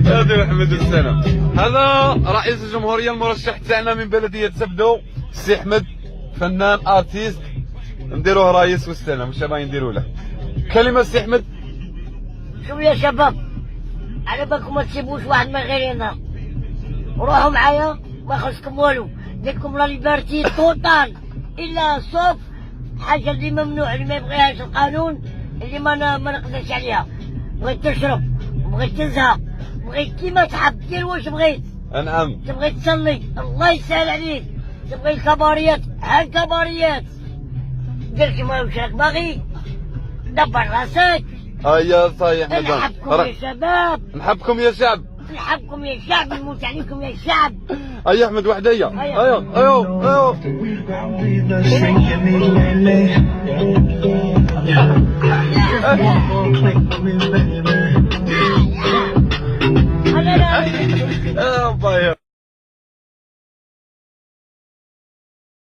هذا احمد السلام، هذا رئيس الجمهورية المرشح تاعنا من بلديه سبدو، سي احمد، فنان artiste، نديروه رئيس والسلام. مش باين نديروا له كلمه، سي احمد. شوف يا شباب، على بالكم ما تسيبوش واحد من غيرنا. روحوا معايا، ما خصكم والو، ديركم la liberté totale، الا sauf حاجة اللي ممنوع، اللي ما يبغيهاش القانون، اللي ما نقدرش عليها. بغيت تشرب، بغيت تزهق، بغيت كيما تحب، دير واش بغيت. تبغي تصلي، الله يسهل عليك. تبغي الكباريات، ها الكباريات. دير كيما واش راك باغي، دبر راسك. هيا صحيح احمد. نحبكم يا شباب. نحبكم يا شعب. نحبكم يا شعب، نموت عليكم يا شعب. هيا احمد، وحدية. هيا. ايوه ايوه ايوه. After we gon' be the shaking me lately. Just one more click for me, baby.